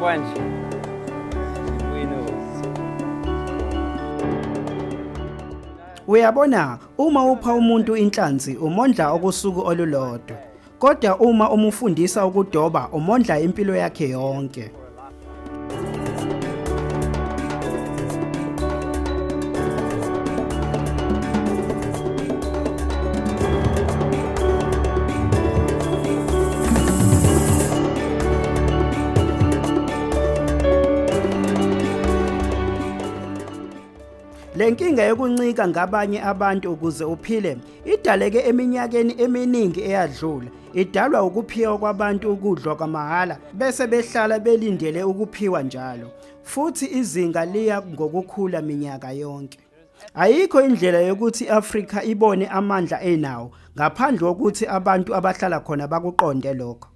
Kwanje. Winos. Uyabona, uma upha umuntu inhlanzi umondla okusuku olulodwa. Kodwa uma umufundisa ukudoba umondla impilo yakhe yonke. Le nkinga yokuncika ngabanye abantu ukuze uphile idaleke eminyakeni eminingi eyadlula. Idalwa ukuphiwa kwabantu ukudla kwamahhala bese behlala belindele ukuphiwa njalo. Futhi izinga liya ngokukhula minyaka yonke. Ayikho indlela yokuthi i-Afrika ibone amandla enawo ngaphandle kokuthi abantu abahlala khona bakuqonde lokho.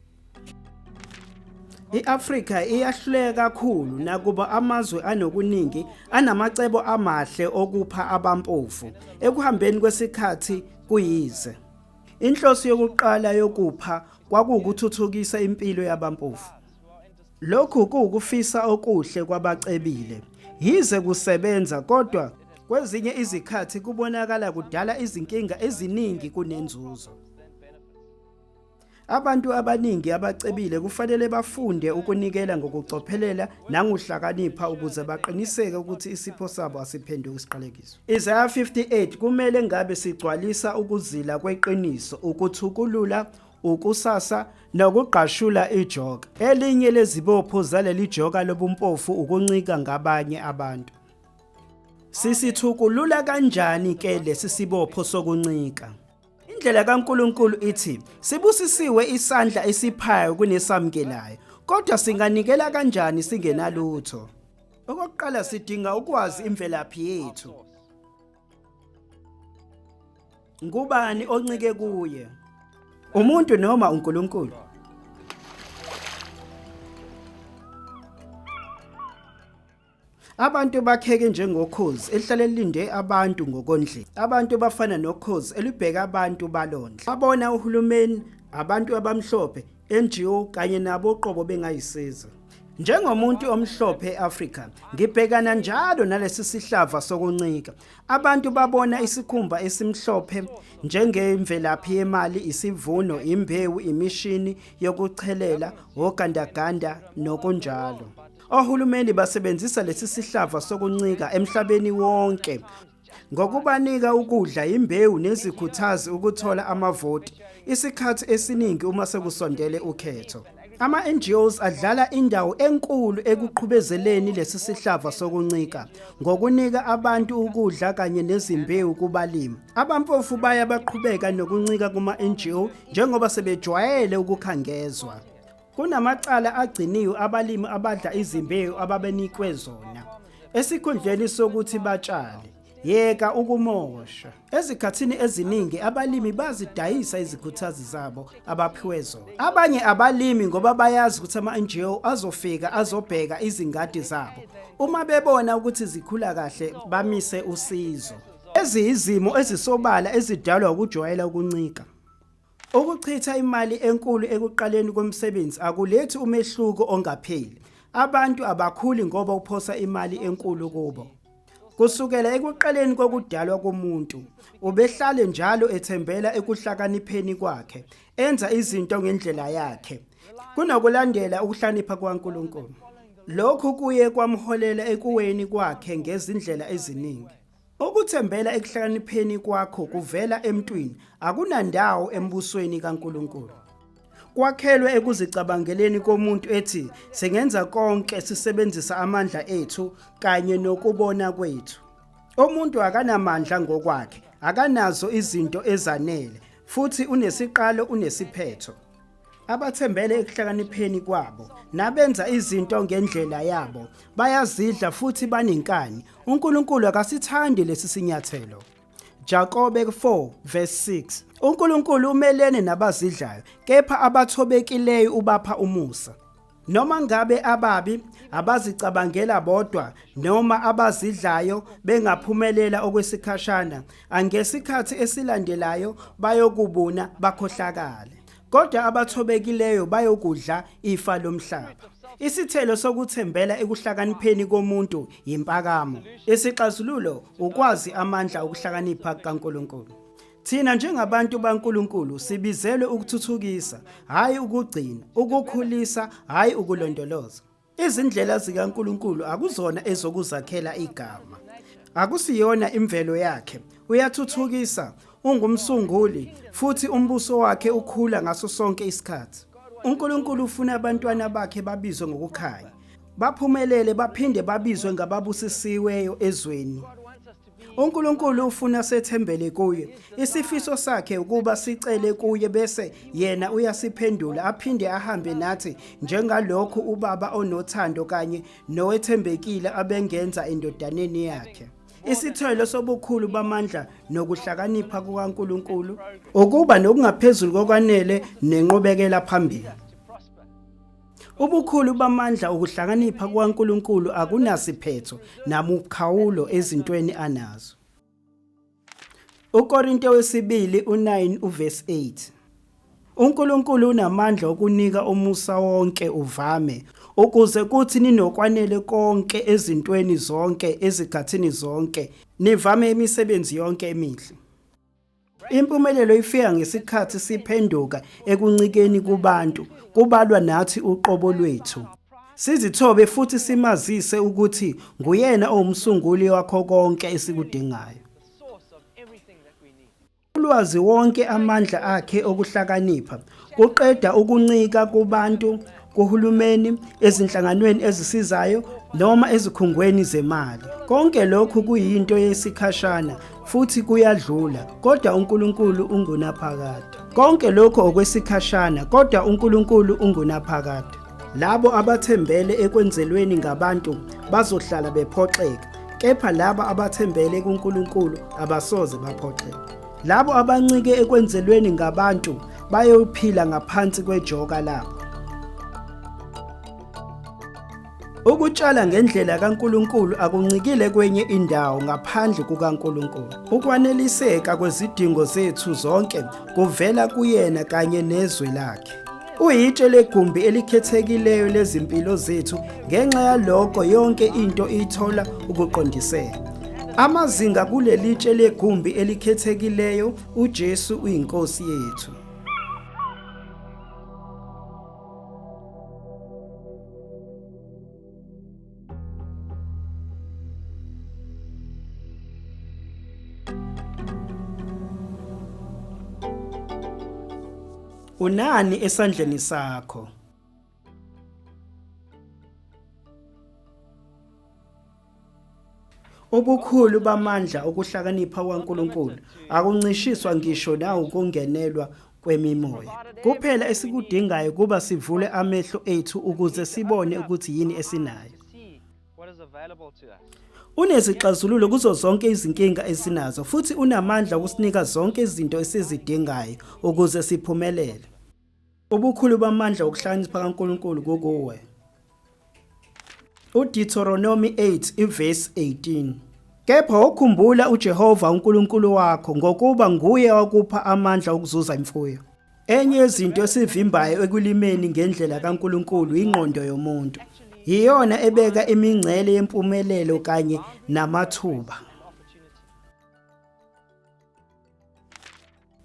I-Afrika iyahluleka kakhulu nakuba amazwe anokuningi anamacebo amahle okupha abampofu ekuhambeni kwesikhathi kuyize. Inhloso yokuqala yokupha kwakuwukuthuthukisa impilo yabampofu. Lokhu kuwukufisa okuhle kwabacebile. Yize kusebenza kodwa kwezinye izikhathi kubonakala kudala izinkinga eziningi kunenzuzo. Abantu abaningi abacebile kufanele bafunde ukunikela ngokucophelela nangohlakanipha ukuze baqiniseke ukuthi isipho sabo asiphenduki isiqalekiso. Isaya 58 kumele ngabe sigcwalisa ukuzila kweqiniso, ukuthukulula, ukusasa nokugqashula ijoka. Elinye lezibopho zaleli joka lobumpofu ukuncika ngabanye abantu. Sisithukulula kanjani ke lesi sibopho sokuncika? Indlela kaNkulunkulu ithi sibusisiwe isandla esiphayo kunesamukelayo, kodwa singanikela kanjani singenalutho? Okokuqala sidinga ukwazi imvelaphi yethu. Ngubani oncike kuye? Umuntu noma uNkulunkulu? Abantu bakheke njengokhozi elihlale lilinde abantu ngokondleni. Abantu bafana nokhozi elibheka abantu balondle. Babona uhulumeni, abantu abamhlophe, NGO kanye nabo qobo bengayisiza. Njengomuntu omhlophe e-Afrika, ngibhekana njalo nalesi sihlava sokuncika. Abantu babona isikhumba esimhlophe njengemvelaphi yemali, isivuno, imbewu, imishini yokuchelela, ogandaganda nokunjalo. Ohulumeni basebenzisa lesi sihlava sokuncika emhlabeni wonke ngokubanika ukudla, imbewu nezikhuthazi ukuthola amavoti isikhathi esiningi uma sekusondele ukhetho. Ama-NGOs adlala indawo enkulu ekuqhubezeleni lesi sihlava sokuncika ngokunika abantu ukudla kanye nezimbewu kubalimi. Abampofu baya baqhubeka nokuncika kuma-NGO njengoba sebejwayele ukukhangezwa. Kunamacala agciniwe abalimi abadla izimbewu ababenikwe zona esikhundleni sokuthi batshale. Yeka ukumosha. Ezikhathini eziningi abalimi bazidayisa izikhuthazi zabo abaphiwe zona. Abanye abalimi ngoba bayazi ukuthi ama-NGO azofika azobheka izingadi zabo. Uma bebona ukuthi zikhula kahle bamise usizo. Eziyizimo ezisobala ezidalwa ukujwayela ukuncika. Ukuchitha imali enkulu ekuqaleni komsebenzi akulethi umehluko ongapheli. Abantu abakhuli ngoba uphosa imali enkulu kubo. Kusukela ekuqaleni kokudalwa komuntu, ubehlale njalo ethembela ekuhlakanipheni kwakhe, enza izinto ngendlela yakhe, kunokulandela ukuhlakanipha kukaNkulunkulu. Lokhu kuye kwamholela ekuweni kwakhe ngezindlela eziningi. Ukuthembela ekuhlakanipheni kwakho kuvela emntwini akunandawo embusweni kaNkulunkulu. Kwakhelwe ekuzicabangeleni komuntu ethi singenza konke sisebenzisa amandla ethu kanye nokubona kwethu. Umuntu akanamandla ngokwakhe, akanazo izinto ezanele futhi unesiqalo unesiphetho. Abathembele ekuhlakanipheni kwabo nabenza izinto ngendlela yabo bayazidla futhi banenkani. UNkulunkulu akasithandi lesi sinyathelo. Jakobe 4 verse 6. UNkulunkulu umelene nabazidlayo, kepha abathobekileyo ubapha umusa. Noma ngabe ababi abazicabangela bodwa noma abazidlayo bengaphumelela okwesikhashana, angesikhathi esilandelayo bayokubuna bakhohlakale. Kodwa abathobekileyo bayokudla ifa lomhlaba. Isithelo sokuthembela ekuhlakanipheni komuntu yimpakamo. Isixazululo ukwazi amandla okuhlakanipha kaNkulunkulu. Thina njengabantu baNkulunkulu sibizelwe ukuthuthukisa, hhayi ukugcina, ukukhulisa, hhayi ukulondoloza. Izindlela zikaNkulunkulu akuzona ezokuzakhela igama. Akusiyona imvelo yakhe. Uyathuthukisa, ungumsunguli futhi umbuso wakhe ukhula ngaso sonke isikhathi. uNkulunkulu ufuna abantwana bakhe babizwe ngokukhanya, baphumelele baphinde babizwe ngababusisiweyo ezweni. uNkulunkulu ufuna sethembele kuye. Isifiso sakhe ukuba sicele kuye bese yena uyasiphendula aphinde ahambe nathi njengalokhu ubaba onothando kanye nowethembekile abengenza endodaneni yakhe. Isithelo sobukhulu bamandla nokuhlakanipha kukaNkulunkulu ukuba nokungaphezulu kokwanele nenqubekela phambili. Ubukhulu bamandla ukuhlakanipha kukaNkulunkulu akunasiphetho namukhawulo ezintweni anazo. UKorinte wesibili u9 uverse 8. UNkulunkulu unamandla okunika umusa wonke uvame ukuze kuthi ninokwanele konke ezintweni zonke ezikhathini zonke nivame imisebenzi yonke emihle. Impumelelo ifika ngesikhathi siphenduka ekuncikeni kubantu, kubalwa nathi uqobo lwethu. Sizithobe futhi simazise ukuthi nguyena owumsunguli wakho konke esikudingayo. Ulwazi wonke amandla akhe okuhlakanipha kuqeda ukuncika kubantu, kuhulumeni, ezinhlanganweni ezisizayo noma ezikhungweni zemali. Konke lokhu kuyinto yesikhashana futhi kuyadlula, kodwa uNkulunkulu ungunaphakade. Konke lokhu okwesikhashana, kodwa uNkulunkulu ungunaphakade. Labo abathembele ekwenzelweni ngabantu bazohlala bephoxeka, kepha laba abathembele kuNkulunkulu abasoze baphoxeka. Labo abancike ekwenzelweni ngabantu bayophila ngaphansi kwejoka labo. Ukutshala ngendlela kaNkulunkulu akuncikile kwenye indawo ngaphandle kukaNkulunkulu. Ukwaneliseka kwezidingo zethu zonke kuvela kuyena kanye nezwe lakhe. Uyitshe legumbi elikhethekileyo lezimpilo zethu ngenxa yalokho yonke into ithola ukuqondiseka. Amazinga kulelitshe legumbi elikhethekileyo uJesu uyinkosi yethu. Unani esandleni sakho? Ubukhulu bamandla okuhlakanipha kwaNkulunkulu akuncishiswa ngisho nawukungenelwa kwemimoya. Kuphela esikudingayo kuba sivule amehlo ethu ukuze sibone ukuthi yini esinayo. Unezixazululo kuzo zonke izinkinga esinazo futhi unamandla okusinika zonke izinto esizidingayo ukuze siphumelele. Ubukhulu bamandla okuhlakanipha kaNkulunkulu kukuwe. UDeuteronomy 8 ivesi 18. Kepha wokhumbula uJehova uNkulunkulu wakho ngokuba nguye wakupha amandla okuzuza imfuyo. Enye yezinto esivimbayo ekulimeni ngendlela kaNkulunkulu ingqondo yomuntu. Yiyona ebeka imingcele yempumelelo kanye namathuba.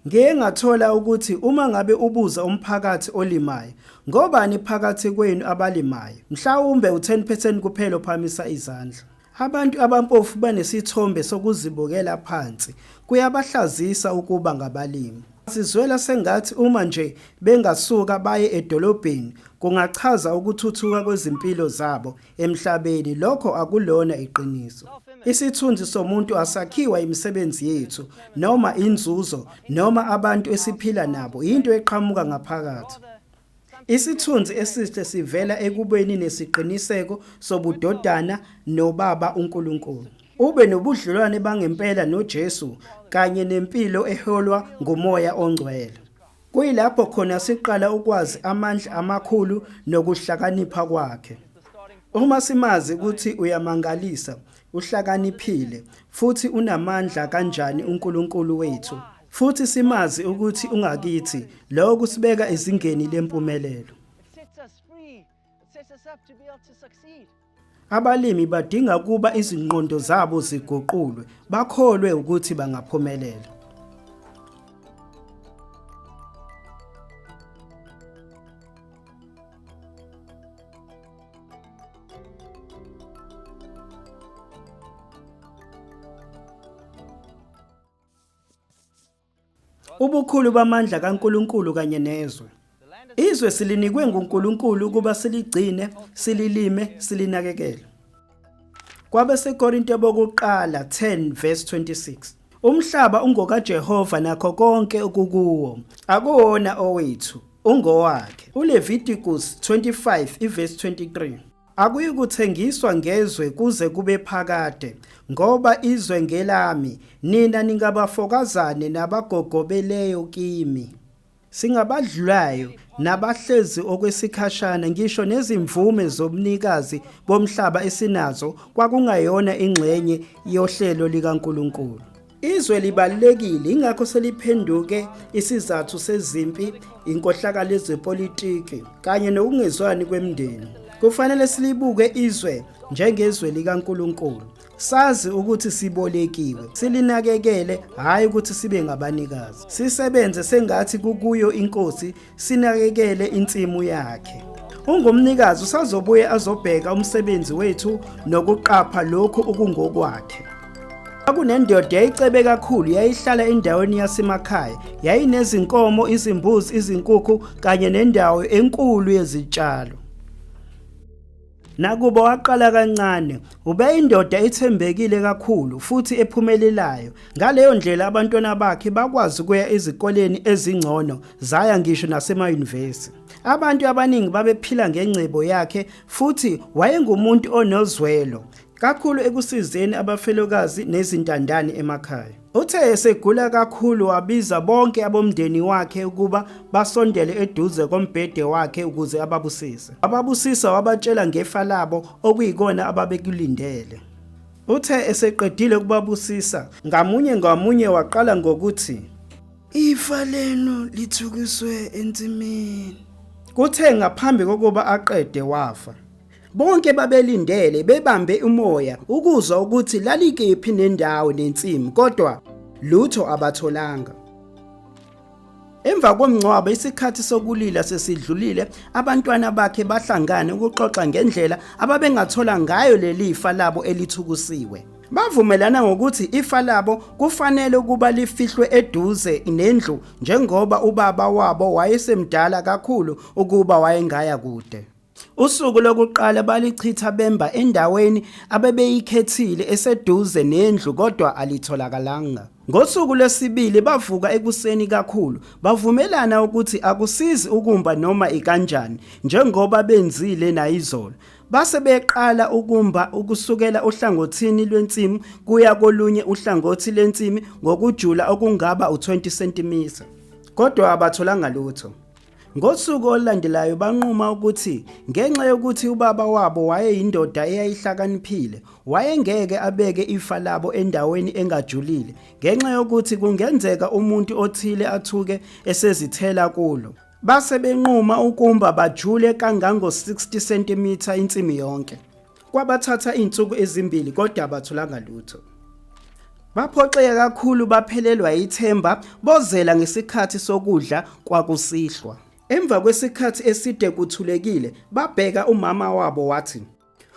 Ngiye ngathola ukuthi uma ngabe ubuza umphakathi olimayo, ngobani phakathi kwenu abalimayo? Mhlawumbe u-10 percent kuphela ophakamisa izandla. Abantu abampofu banesithombe sokuzibukela phansi, kuyabahlazisa ukuba ngabalimi. Sizwela sengathi uma nje bengasuka baye edolobheni kungachaza ukuthuthuka kwezimpilo zabo emhlabeni, lokho akulona iqiniso. Isithunzi somuntu asakhiwa imisebenzi yethu noma inzuzo noma abantu esiphila nabo, yinto eqhamuka ngaphakathi. Isithunzi esihle sivela ekubeni nesiqiniseko sobudodana noBaba uNkulunkulu. Ube nobudlelwane bangempela noJesu kanye nempilo eholwa nguMoya oNgcwele. Kuyilapho khona siqala ukwazi amandla amakhulu nokuhlakanipha kwakhe. Uma simazi ukuthi uyamangalisa, uhlakaniphile, futhi unamandla kanjani uNkulunkulu wethu, futhi simazi ukuthi ungakithi, lokho kusibeka ezingeni lempumelelo. Abalimi badinga ukuba izingqondo zabo ziguqulwe, bakholwe ukuthi bangaphumelela. Ubukhulu bamandla kaNkulunkulu kanye nezwe. Izwe silinikwe nguNkulunkulu ukuba siligcine, sililime, silinakekele. KwabaseKorinte bokuqala 10 verse 26. Umhlaba ungokaJehova nakho konke okukuwo. Akuwona owethu, ungowakhe. ULeviticus 25 ivesi 23. Akuyikuthengiswa ngezwe kuze kube phakade, ngoba izwe ngelami, nina ningabafokazane nabagogobeleyo kimi. Singabadlulayo nabahlezi okwesikhashana, ngisho nezimvume zobunikazi bomhlaba esinazo kwakungayona ingxenye yohlelo likaNkulunkulu. Izwe libalulekile ingakho seliphenduke isizathu sezimpi, inkohlakalo yezepolitiki kanye nokungezwani kwemindeni. Kufanele silibuke izwe njengezwe likaNkulunkulu. Sazi ukuthi sibolekiwe, silinakekele hhayi ukuthi sibe ngabanikazi. Sisebenze sengathi kukuyo inkosi, sinakekele insimu yakhe. Ungumnikazi usazobuye azobheka umsebenzi wethu nokuqapha lokhu okungokwakhe. Kwakunendoda yayicebe kakhulu yayihlala endaweni yasemakhaya. Yayinezinkomo, izimbuzi, izinkukhu kanye nendawo enkulu yezitshalo. Nakuba waqala kancane, ubeyindoda ethembekile kakhulu futhi ephumelelayo. Ngaleyo ndlela abantwana bakhe bakwazi ukuya ezikoleni ezingcono, zaya ngisho nasemayunivesi. Abantu abaningi babephila ngengcebo yakhe futhi wayengumuntu onozwelo kakhulu ekusizeni abafelokazi nezintandane emakhaya. Uthe esegula kakhulu wabiza bonke abomndeni wakhe ukuba basondele eduze kombhede wakhe ukuze ababusise. Wababusisa wabatshela ngefa labo okuyikona ababekulindele. Uthe eseqedile ukubabusisa, ngamunye ngamunye waqala ngokuthi Ifa lenu lithukiswe ensimini. Kuthe ngaphambi kokuba aqede wafa. Bonke babelindele bebambe umoya ukuzwa ukuthi lalikephi nendawo nensimu kodwa lutho abatholanga. Emva komngcwabo isikhathi sokulila sesidlulile abantwana bakhe bahlangane ukuxoxa ngendlela ababengathola ngayo leli fa labo elithukusiwe. Bavumelana ngokuthi ifa labo kufanele ukuba lifihlwe eduze nendlu njengoba ubaba wabo wayesemdala kakhulu ukuba wayengaya kude. Usuku lokuqala balichitha bemba endaweni abebeyikhethile eseduze nendlu kodwa alitholakalanga. Ngosuku lwesibili bavuka ekuseni kakhulu, bavumelana ukuthi akusizi ukumba noma ikanjani njengoba benzile nayizolo. Base beqala ukumba ukusukela ohlangothini lwensimu kuya kolunye uhlangothi lensimi ngokujula okungaba u-20 cm. Kodwa abatholanga lutho. Ngosuku olulandelayo banquma ukuthi ngenxa yokuthi ubaba wabo wayeyindoda eyayihlakaniphile, wayengeke abeke ifa labo endaweni engajulile ngenxa yokuthi kungenzeka umuntu othile athuke esezithela kulo. Base benquma ukumba bajule kangango-60 cm insimi yonke. Kwabathatha izinsuku ezimbili kodwa abatholanga lutho. Baphoxeka kakhulu baphelelwa ithemba bozela ngesikhathi sokudla kwakusihlwa. Emva kwesikhathi eside kuthulekile babheka umama wabo wathi,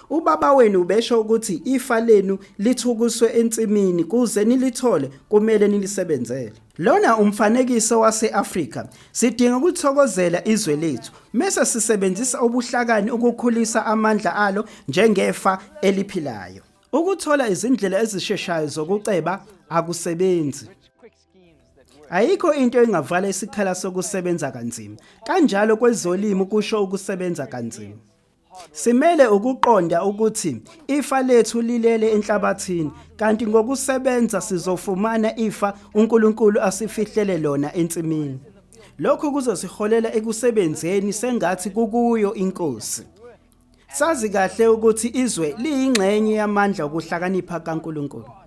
Ubaba wenu ubesho ukuthi ifa lenu lithukuswe ensimini kuze nilithole kumele nilisebenzele. Lona umfanekiso wase-Afrika. Sidinga ukuthokozela izwe lethu mese sisebenzisa ubuhlakani ukukhulisa amandla alo njengefa eliphilayo. Ukuthola izindlela ezisheshayo zokuceba akusebenzi. Ayikho into engavala isikhala sokusebenza kanzima. Kanjalo kwezolimo kusho ukusebenza kanzima. Simele ukuqonda ukuthi ifa lethu lilele enhlabathini kanti ngokusebenza sizofumana ifa uNkulunkulu asifihlele lona ensimini. Lokhu kuzosiholela ekusebenzeni sengathi kukuyo inkosi. Sazi kahle ukuthi izwe liyingxenye yamandla okuhlakanipha kaNkulunkulu.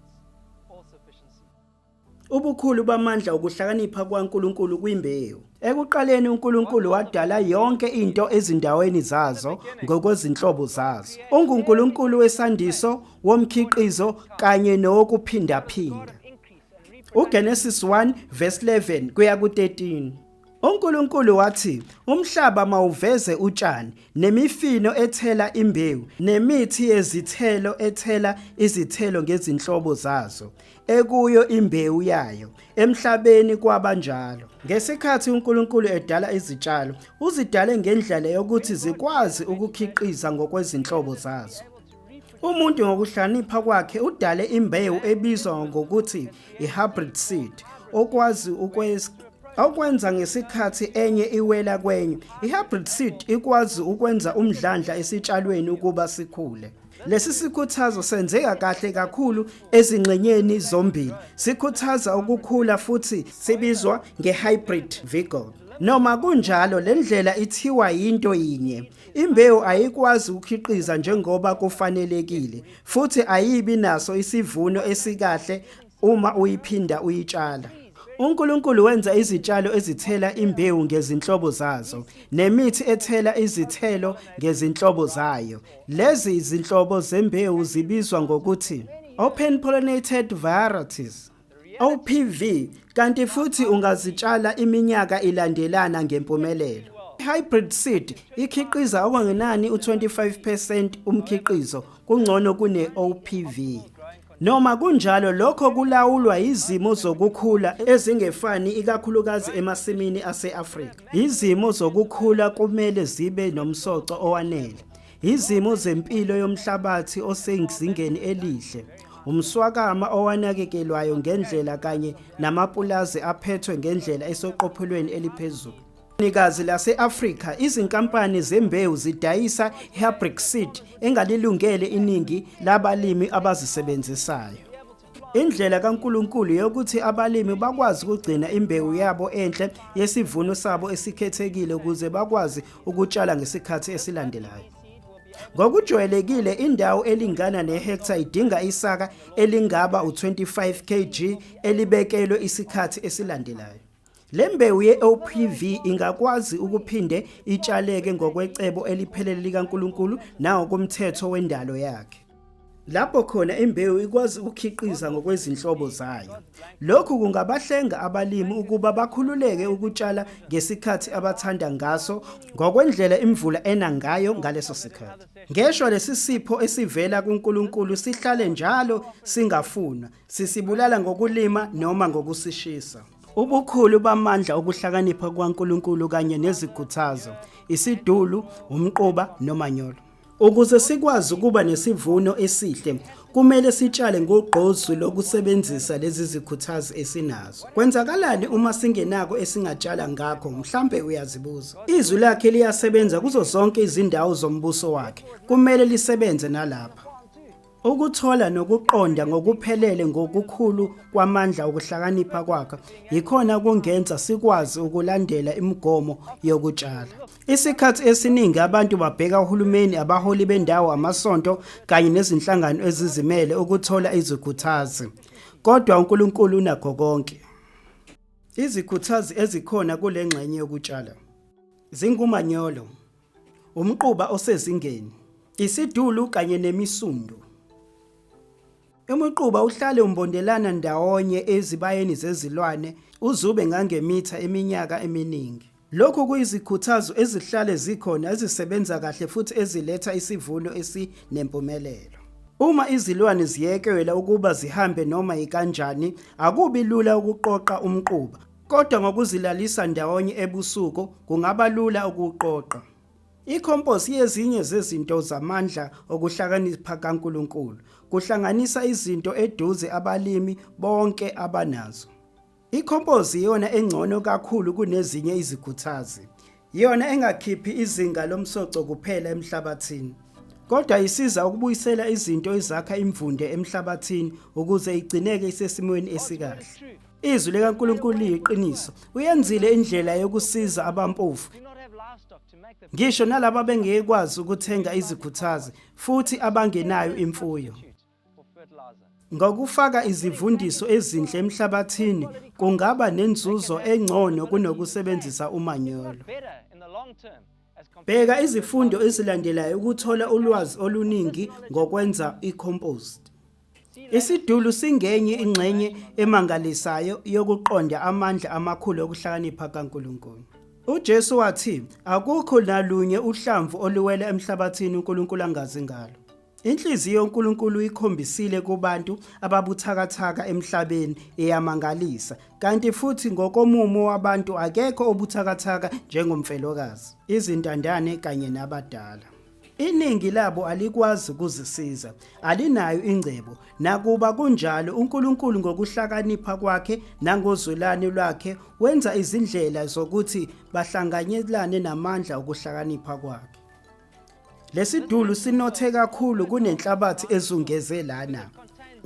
Ubukhulu bamandla okuhlakanipha kwaNkulunkulu kwimbewu. Ekuqaleni uNkulunkulu wadala yonke into ezindaweni zazo ngokwezinhlobo zazo. UnguNkulunkulu wesandiso, womkhiqizo kanye nowokuphindaphinda. UGenesis 1 verse 11 kuya ku-13. UNkulunkulu wathi, "Umhlaba mawuveze utshani, nemifino ethela imbewu, nemithi yezithelo ethela izithelo ngezinhlobo zazo, ekuyo imbewu yayo." Emhlabeni kwaba njalo. Ngesikhathi uNkulunkulu edala izitshalo, uzidale ngendlela yokuthi zikwazi ukukhiqiza ngokwezinhlobo zazo. Umuntu ngokuhlakanipha kwakhe udale imbewu ebizwa ngokuthi i-hybrid seed okwazi okwenza ngesikhathi enye iwela kwenye. I-hybrid seed ikwazi ukwenza umdlandla esitshalweni ukuba sikhule. Lesi sikhuthazo senzeka kahle kakhulu ezingxenyeni zombili. Sikhuthaza ukukhula futhi sibizwa nge-hybrid vigor. Noma kunjalo, le ndlela ithiwa yinto yinye. Imbewu ayikwazi ukukhiqiza njengoba kufanelekile futhi ayibi naso isivuno esikahle uma uyiphinda uyitshala. UNkulunkulu wenza izitshalo ezithela imbewu ngezinhlobo zazo, nemithi ethela izithelo ngezinhlobo zayo. Lezi zinhlobo zembewu zibizwa ngokuthi open pollinated varieties. OPV, kanti futhi ungazitshala iminyaka ilandelana ngempumelelo. I-hybrid seed ikhiqiza okungenani u-25 percent umkhiqizo kungcono kune-OPV. Noma kunjalo lokho kulawulwa yizimo zokukhula ezingefani ikakhulukazi emasimini ase-Afrika. Izimo zokukhula kumele zibe nomsoco owanele. Izimo zempilo yomhlabathi osezingeni elihle, umswakama owanakekelwayo ngendlela kanye namapulazi aphethwe ngendlela eseqophelweni eliphezulu. Nikazi lase-Afrika, izinkampani zembewu zidayisa i-hybrid seed engalilungele iningi labalimi abazisebenzisayo. Indlela kaNkulunkulu yokuthi abalimi bakwazi ukugcina imbewu yabo enhle yesivuno sabo esikhethekile ukuze bakwazi ukutshala ngesikhathi esilandelayo. Ngokujwayelekile indawo elingana nehektha idinga isaka elingaba u-25 kg elibekelwe isikhathi esilandelayo. Le mbewu ye-OPV ingakwazi ukuphinde itshaleke ngokwecebo eliphelele likaNkulunkulu nangokomthetho wendalo yakhe. Lapho khona imbewu ikwazi ukukhiqiza ngokwezinhlobo zayo. Lokhu kungabahlenga abalimi ukuba bakhululeke ukutshala ngesikhathi abathanda ngaso ngokwendlela imvula ena ngayo ngaleso sikhathi. Ngeshwa lesi sipho esivela kuNkulunkulu sihlale njalo singafunwa, sisibulala ngokulima noma ngokusishisa. Ubukhulu bamandla okuhlakanipha kukaNkulunkulu kanye nezikhuthazo, isidulu, umquba nomanyolo. Ukuze sikwazi ukuba nesivuno esihle, kumele sitshale ngogqozi lokusebenzisa lezi zikhuthazi esinazo. Kwenzakalani uma singenako esingatshala ngakho? Mhlampe uyazibuza. Izwi lakhe liyasebenza kuzo zonke izindawo zombuso wakhe. Kumele lisebenze nalapha. Ukuthola nokuqonda ngokuphelele ngokukhulu kwamandla okuhlakanipha kwakhe yikhona okungenza sikwazi ukulandela imigomo yokutshala. Isikhathi esiningi abantu babheka uhulumeni, abaholi bendawo, amasonto kanye nezinhlangano ezizimele ukuthola izikhuthazi. Kodwa uNkulunkulu unakho konke. Izikhuthazi ezikhona kule ngxenye yokutshala zingumanyolo, umquba osezingeni, isidulu kanye nemisundu. Umquba uhlale umbondelana ndawonye ezibayeni zezilwane uzube ngangemitha iminyaka eminingi. Lokhu kuyizikhuthazo ezihlale zikhona ezisebenza kahle futhi eziletha isivuno esinempumelelo. Uma izilwane ziyekelwa ukuba zihambe noma yikanjani, akubi lula ukuqoqa umquba, Kodwa ngokuzilalisa ndawonye ebusuku kungaba lula ukuwuqoqa. I-compost yezinye zezinto zamandla okuhlakanipha kaNkulunkulu, kuhlanganisa izinto eduze abalimi bonke abanazo. I-compost iyona engcono kakhulu kunezinye izikhuthazi. Iyona engakhiphi izinga lomsoco kuphela emhlabathini, kodwa isiza ukubuyisela izinto ezakha imvunde emhlabathini ukuze igcineke isesimweni esikahle. Izwi likaNkulunkulu liyiqiniso. Uyenzile indlela yokusiza abampofu, ngisho nalabo abengekwazi ukuthenga izikhuthazi futhi abangenayo imfuyo. Ngokufaka izivundiso ezinhle emhlabathini kungaba nenzuzo engcono kunokusebenzisa umanyolo. Bheka izifundo ezilandelayo ukuthola ulwazi oluningi ngokwenza i-compost. Isidulu singenye ingxenye emangalisayo yokuqonda amandla amakhulu okuhlakanipha kaNkulunkulu. UJesu wathi akukho nalunye uhlamvu oluwela emhlabathini uNkulunkulu angazi ngalo. Inhliziyo uNkulunkulu uyikhombisile kubantu ababuthakathaka emhlabeni iyamangalisa, kanti futhi ngokomumo wabantu akekho obuthakathaka njengomfelokazi, izintandane kanye nabadala. Iningi labo alikwazi ukuzisiza, alinayo ingcebo. Nakuba kunjalo, uNkulunkulu ngokuhlakanipha kwakhe nangozwelane lwakhe wenza izindlela zokuthi bahlanganyelane namandla okuhlakanipha kwakhe. Lesidulu sinothe kakhulu kunenhlabathi ezungeze lana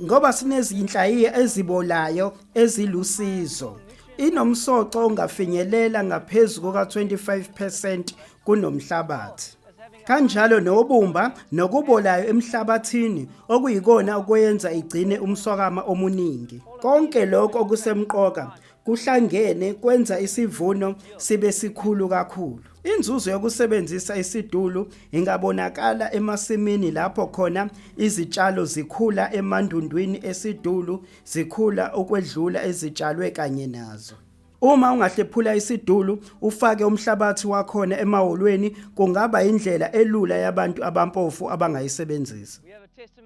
ngoba sinezinhlayiya ezibolayo ezilusizo. Inomsoco ongafinyelela ngaphezu kuka-25% kunomhlabathi. Kanjalo nobumba nokubolayo emhlabathini okuyikona okwenza igcine umswakama omuningi. Konke lokho okusemqoka kuhlangene kwenza isivuno sibe sikhulu kakhulu. Inzuzo yokusebenzisa isidulu ingabonakala emasimini lapho khona izitshalo zikhula emandundwini esidulu zikhula ukwedlula ezitshalwe kanye nazo. Uma ungahlephula isidulu ufake umhlabathi wakhona emahholweni kungaba indlela elula yabantu abampofu abangayisebenzisa.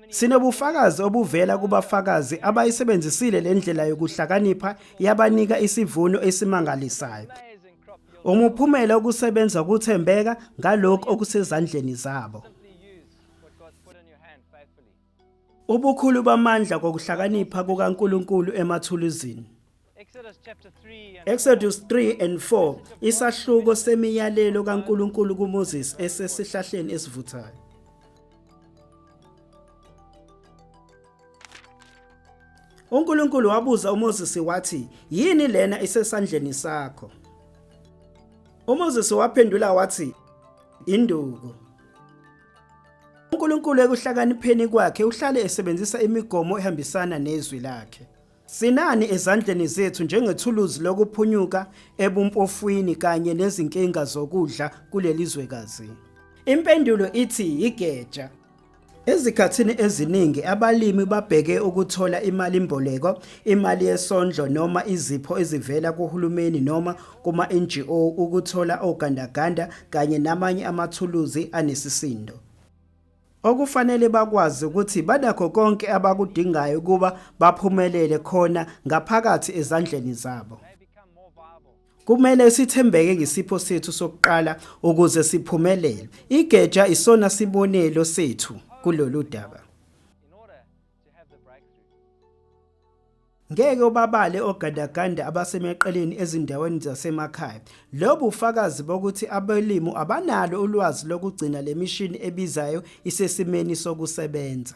Sinobufakazi obuvela kubafakazi abayisebenzisile le ndlela yokuhlakanipha yabanika isivuno esimangalisayo. Umuphumela wokusebenza ukuthembeka ngalokhu okusezandleni zabo. Ubukhulu bamandla kokuhlakanipha kukaNkulunkulu emathuluzini. Exodus 3 and 4 isahluko semiyalelo kaNkulunkulu kuMoses esesihlahleni esivuthayo. UNkulunkulu wabuza uMoses wathi, "Yini lena isesandleni sakho?" UMoses waphendula wathi, "Induku." UNkulunkulu ekuhlakanipheni kwakhe uhlale esebenzisa imigomo ehambisana nezwi lakhe. Sinani ezandleni zethu njengethuluzi lokuphunyuka ebumpofwini kanye nezinkinga zokudla kuleli zwekazi? Impendulo ithi yigeja. Ezikhathini eziningi abalimi babheke ukuthola imalimboleko, imali yesondlo noma izipho ezivela kuhulumeni noma kuma-NGO ukuthola ogandaganda kanye namanye amathuluzi anesisindo. Okufanele bakwazi ukuthi banakho konke abakudingayo ukuba baphumelele khona ngaphakathi ezandleni zabo. Kumele sithembeke ngesipho sethu sokuqala ukuze siphumelele. Igeja isona sibonelo sethu kulolu daba. Ngeke ubabale ogandaganda abasemeqeleni ezindaweni zasemakhaya. Lobu ufakazi bokuthi abelimu abanalo ulwazi lokugcina le mishini ebizayo isesimeni sokusebenza.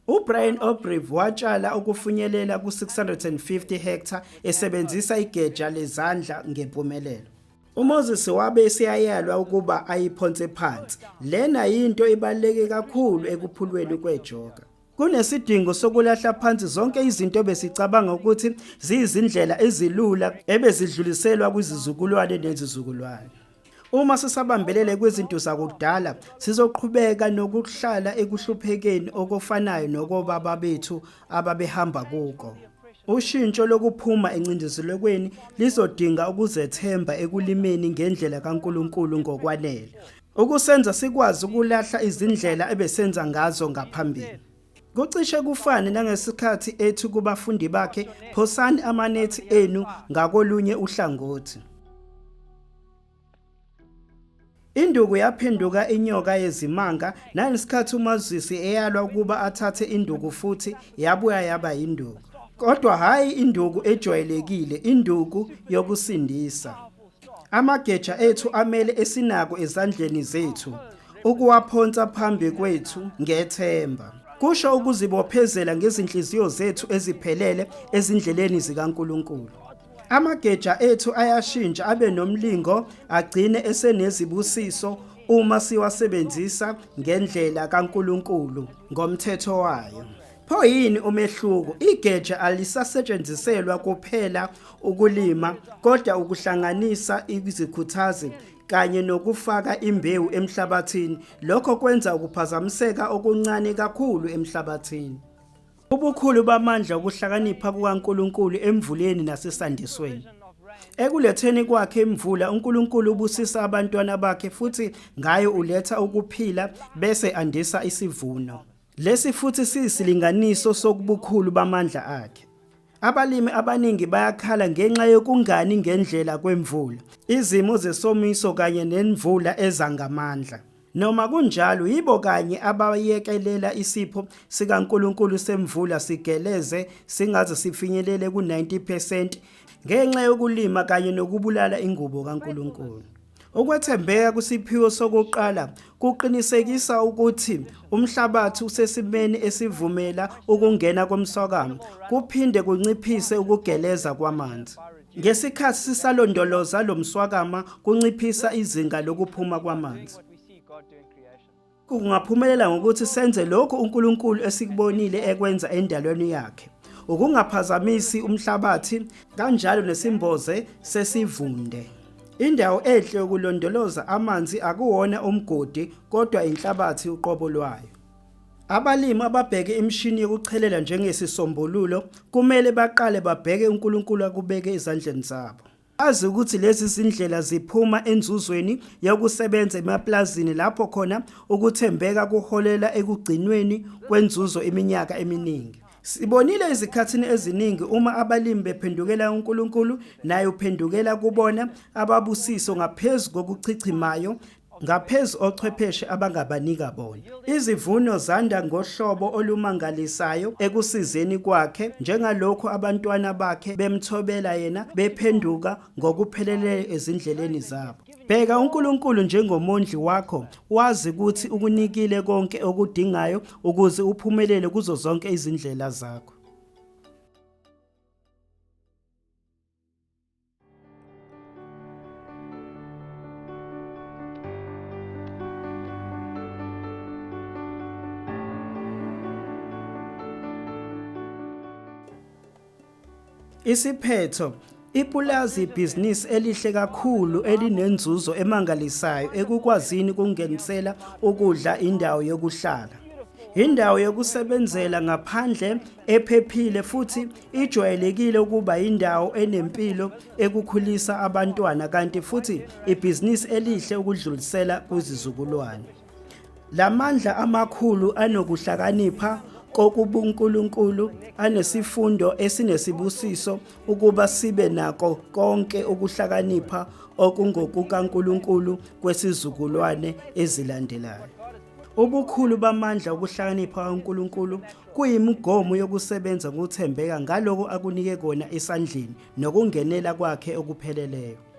UBrian Obrive watshala ukufinyelela ku-650 hektha esebenzisa igeja lezandla ngempumelelo. UMoses wabe eseyayalwa ukuba ayiphonse phansi. Lena yinto ebaluleke kakhulu ekuphulweni kwejoka. Kunesidingo sokulahla phansi zonke izinto ebesicabanga ukuthi ziyizindlela ezilula ebezidluliselwa kwizizukulwane nezizukulwane. Uma sisabambelele kwizinto zakudala, sizoqhubeka nokuhlala ekuhluphekeni okufanayo nokobaba bethu ababehamba kuko. Ushintsho lokuphuma encindezelekweni lizodinga ukuzethemba ekulimeni ngendlela kaNkulunkulu ngokwanele. Ukusenza sikwazi ukulahla izindlela ebesenza ngazo ngaphambili. Kucishe kufane nangesikhathi ethi kubafundi bakhe, phosani amanethi enu ngakolunye uhlangothi. Induku yaphenduka inyoka yezimanga nangesikhathi uMazisi eyalwa ukuba athathe induku futhi yabuya yaba yinduku. Kodwa hhayi induku ejwayelekile, induku yokusindisa. Amageja ethu amele esinako ezandleni zethu ukuwaphonsa phambi kwethu ngethemba. Kusho ukuzibophezela ngezinhliziyo zethu eziphelele ezindleleni zikaNkulunkulu. Amageja ethu ayashintsha abe nomlingo agcine esenezibusiso uma siwasebenzisa ngendlela kaNkulunkulu ngomthetho wayo. Pho yini umehluko? Igeja alisasetshenziselwa kuphela ukulima kodwa ukuhlanganisa izikhuthazi kanye nokufaka imbewu emhlabathini. Lokho kwenza ukuphazamiseka okuncane kakhulu emhlabathini. Ubukhulu bamandla okuhlakanipha kukaNkulunkulu emvuleni nasesandisweni. Ekuletheni kwakhe imvula uNkulunkulu ubusisa abantwana bakhe futhi ngayo uletha ukuphila bese andisa isivuno. Lesi futhi siyisilinganiso sokubukhulu bamandla akhe. Abalimi abaningi bayakhala ngenxa yokungani ngendlela kwemvula, izimo zesomiso kanye nemvula eza ngamandla. Noma kunjalo, yibo kanye abayekelela isipho sikaNkulunkulu semvula sigeleze singaze sifinyelele ku-90 percent ngenxa yokulima kanye nokubulala ingubo kaNkulunkulu. Ukwethembeka kusiphiwo sokuqala kuqinisekisa ukuthi umhlabathi usesimeni esivumela ukungena komswakama, kuphinde kunciphise ukugeleza kwamanzi. Ngesikhathi sisalondoloza lo mswakama kunciphisa izinga lokuphuma kwamanzi. Kungaphumelela ngokuthi senze lokhu uNkulunkulu esikubonile ekwenza endalweni yakhe, ukungaphazamisi umhlabathi kanjalo nesimboze sesivunde. Indawo enhle yokulondoloza amanzi akuwona umgodi kodwa inhlabathi uqobo lwayo. Abalimi ababheke imishini yokuchelela njengesisombululo kumele baqale babheke uNkulunkulu akubeke ezandleni zabo. Azi ukuthi lezi zindlela ziphuma enzuzweni yokusebenza emaplazini lapho khona ukuthembeka kuholela ekugcinweni kwenzuzo iminyaka eminingi. Sibonile ezikhathini eziningi uma abalimi bephendukela uNkulunkulu naye uphendukela kubona ababusiso ngaphezu kokuchichimayo ngaphezu ochwepheshe abangabanika bona. Izivuno zanda ngohlobo olumangalisayo ekusizeni kwakhe njengalokhu abantwana bakhe bemthobela yena bephenduka ngokupheleleyo ezindleleni zabo. Bheka uNkulunkulu njengomondli wakho, wazi ukuthi ukunikile konke okudingayo ukuze uphumelele kuzo zonke izindlela zakho. Isiphetho Ipulazi ibhizinisi elihle kakhulu elinenzuzo emangalisayo ekukwazini ukungenisela ukudla indawo yokuhlala. Indawo yokusebenzela ngaphandle ephephile futhi ijwayelekile ukuba indawo enempilo ekukhulisa abantwana kanti futhi ibhizinisi elihle ukudlulisela kwizizukulwane. Lamandla amakhulu anokuhlakanipha kokubuNkulunkulu anesifundo esinesibusiso ukuba sibe nako konke ukuhlakanipha okungokukaNkulunkulu kwesizukulwane ezilandelayo. Ubukhulu bamandla okuhlakanipha kaNkulunkulu kuyimigomo yokusebenza ngokuthembeka ngaloko akunike kona esandleni nokungenela kwakhe okupheleleyo.